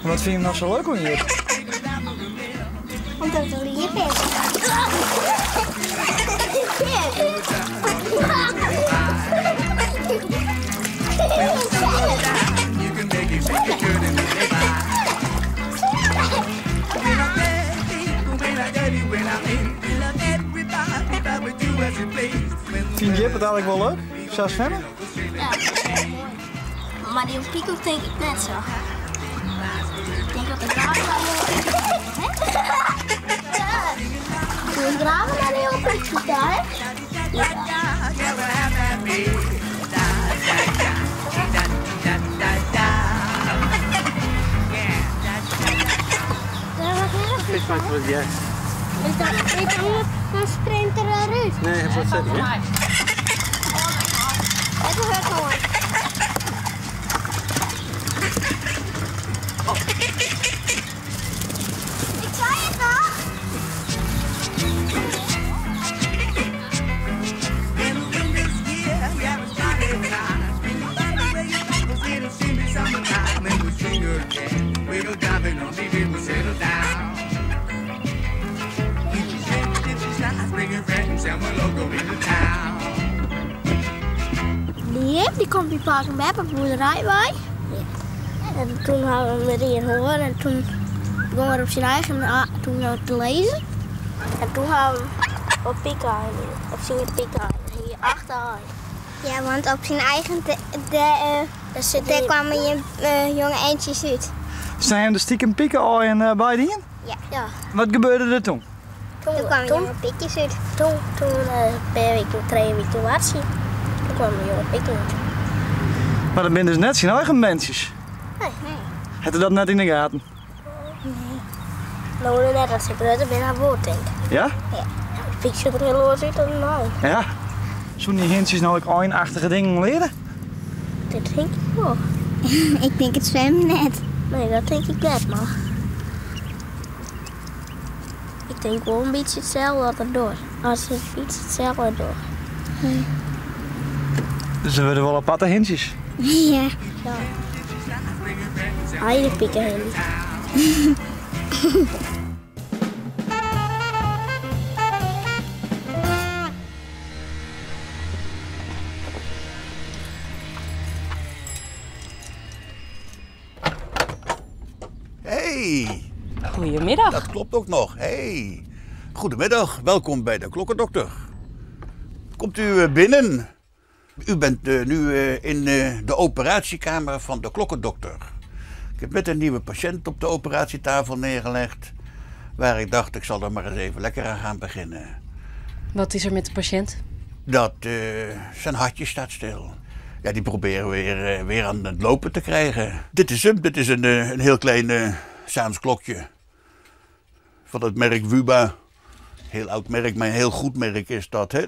Wat fyn je no sa leuk oan Jip? Omdat er lief is. Fynt Jip it eigentlik wol leuk, sa swimme? Ja, mar dy Pico tink ik net sa. Ik tink dat de graven naar de graven naar de Pico daar. Ja. Dan springt er eruit. Nee, hij wordt zitten, hè? Het is gewoon. Ik zei het nog. Die Jip die komt bij pa en mem op boerderij bij. En toen hadden we hem erin horen en toen begon hij op zijn eigen toen te lezen. En toen hadden we op Pika, op zijn Pika, hier achteraan. Ja, want op zijn eigen de, de, uh, daar kwamen je uh, jonge eendjes uit. Zijn de stiekem pieken al in uh, bij die? Ja. ja. Wat gebeurde er toen? Toen, toen kwamen jonge piekjes uit. Toen, toen ben ik toen twee weken was Toen kwamen jonge pieken uit. Maar dat zijn dus net zijn eigen mensjes. Nee. nee. Had u dat net in de gaten? Nee. Nou, net als ik groter ben, aan woord denk ik. Ja? Ja. Ik ziet er heel los uit dan nou. Ja. Zo'n die hintjes nou ook einachtige dingen leren? Dat denk ik wel. ik denk het zwemmen net. Nee, dat denk ik net, maar... Ik denk wel een beetje hetzelfde erdoor. Als het iets hetzelfde door. Hm. Dus er worden wel aparte hintjes. Ja. Ja. Hele pieken heen. Hey. Goedemiddag. Dat klopt ook nog. Hey. Goedemiddag, welkom bij de klokkendokter. Komt u eh, binnen? U bent eh, nu eh, in de operatiekamer van de klokkendokter. Ik heb net een nieuwe patiënt op de operatietafel neergelegd. Waar ik dacht, ik zal er maar eens even lekker aan gaan beginnen. Wat is er met de patiënt? Dat zijn hartje staat stil. Ja, die proberen we weer, weer aan het lopen te krijgen. Dit is hem. Dit is een, een heel klein uh, Saans klokje. Van het merk Wuba. Heel oud merk, maar een heel goed merk is dat, hè?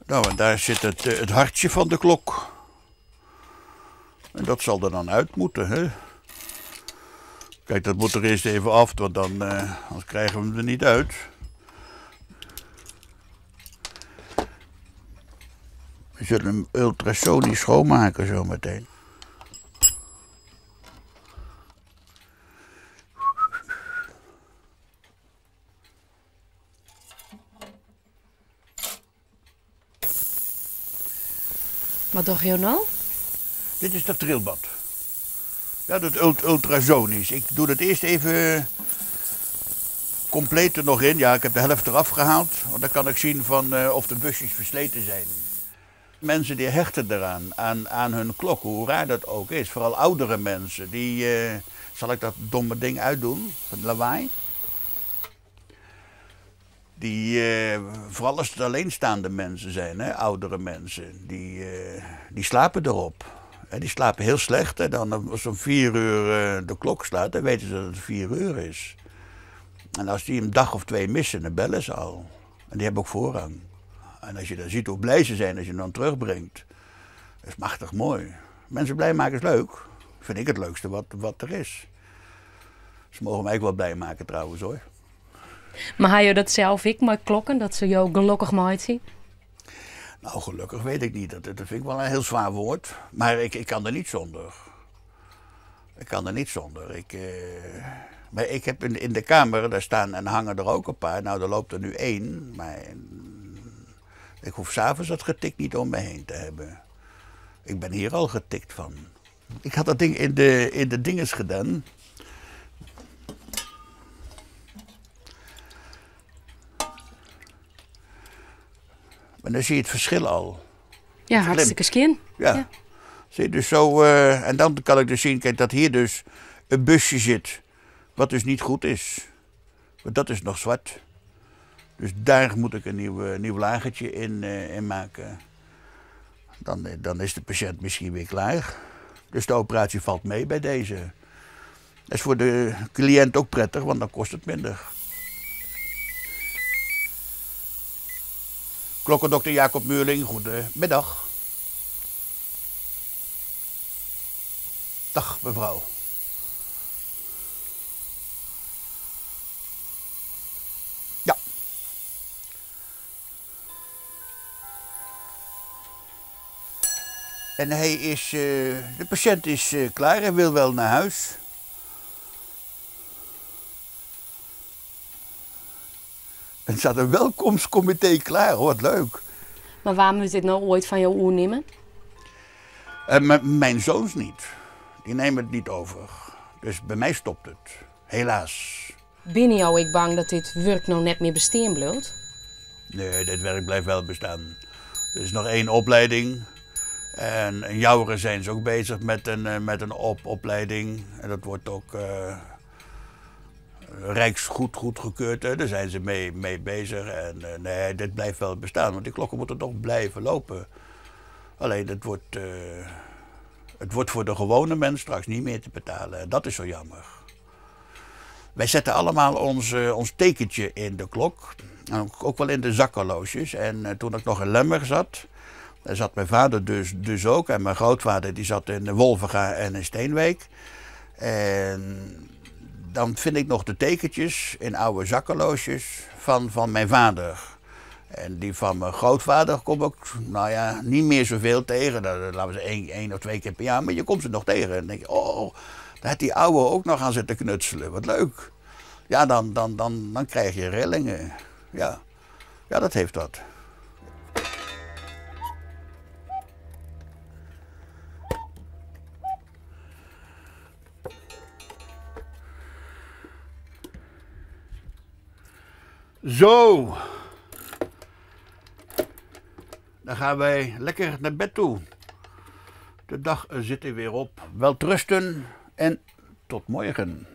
Nou, en daar zit het, het hartje van de klok. En dat zal er dan uit moeten, hè? Kijk, dat moet er eerst even af, want dan, uh, anders krijgen we hem er niet uit. We zullen hem ultrasonisch schoonmaken zometeen. Wat doe je nou? Dit is dat trilbad. Ja, dat ult ultrasonisch. Ik doe dat eerst even compleet er nog in. Ja, ik heb de helft eraf gehaald. Want dan kan ik zien van, uh, of de busjes versleten zijn. Mensen die hechten eraan, aan, aan hun klok, hoe raar dat ook is. Vooral oudere mensen. Die, uh, zal ik dat domme ding uitdoen, van het lawaai? Die, uh, vooral als het alleenstaande mensen zijn, hè, oudere mensen, die, uh, die slapen erop. Hè, die slapen heel slecht. En dan als om 4 uur uh, de klok slaat, dan weten ze dat het 4 uur is. En als die een dag of twee missen, dan bellen ze al. En die hebben ook voorrang. En als je dan ziet hoe blij ze zijn als je hem dan terugbrengt, dat is machtig mooi. Mensen blij maken is leuk. Vind ik het leukste wat, wat er is. Ze mogen mij ook wel blij maken trouwens hoor. Maar ha je dat zelf ik met klokken, dat ze jou gelukkig maken? Nou, gelukkig weet ik niet. Dat, dat vind ik wel een heel zwaar woord. Maar ik, ik kan er niet zonder. Ik kan er niet zonder. Ik, maar ik heb in, in de kamer, daar staan en hangen er ook een paar. Nou, er loopt er nu één. Maar ik hoef s'avonds dat getik niet om me heen te hebben. Ik ben hier al getikt van. Ik had dat ding in de dinges gedaan. Maar dan zie je het verschil al. Ja, hartstikke skin. Ja. Ja. Zie je, dus zo, en dan kan ik dus zien, kijk, dat hier dus een busje zit, wat dus niet goed is. Want dat is nog zwart. Dus daar moet ik een nieuw lagertje in maken. Dan is de patiënt misschien weer klaar. Dus de operatie valt mee bij deze. Dat is voor de cliënt ook prettig, want dan kost het minder. Klokkendokter Jacob Muurling, goedemiddag. Dag mevrouw. Ja. En de patiënt is klaar, hij wil wel naar huis. Er staat een welkomstcomité klaar, hoor, wat leuk. Maar waarom moet dit nou ooit van jou oernemen? Mijn zoons niet. Die nemen het niet over. Dus bij mij stopt het. Helaas. Ben jou ik bang dat dit werk nou net meer bestaan blijft? Nee, dit werk blijft wel bestaan. Er is nog 1 opleiding. En in Joure zijn ze ook bezig met een opleiding. En dat wordt ook rijksgoed goedgekeurd. Hè. Daar zijn ze mee bezig. En nee, dit blijft wel bestaan, want die klokken moeten toch blijven lopen. Alleen het wordt voor de gewone mens straks niet meer te betalen. En dat is zo jammer. Wij zetten allemaal ons tekentje in de klok. En ook wel in de zakhorloges. En toen ik nog in Lemmer zat, daar zat mijn vader dus ook. En mijn grootvader die zat in Wolvega en in Steenwijk. En dan vind ik nog de tekentjes in oude zakhorloges van mijn vader. En die van mijn grootvader kom ik, niet meer zoveel tegen. Dat, laten we zeggen, één of 2 keer per jaar, maar je komt ze nog tegen. En dan denk je, oh, daar had die oude ook nog aan zitten knutselen. Wat leuk. Ja, dan krijg je rillingen. Ja. Ja, dat heeft dat. Zo. Dan gaan wij lekker naar bed toe. De dag zit er weer op. Welterusten en tot morgen.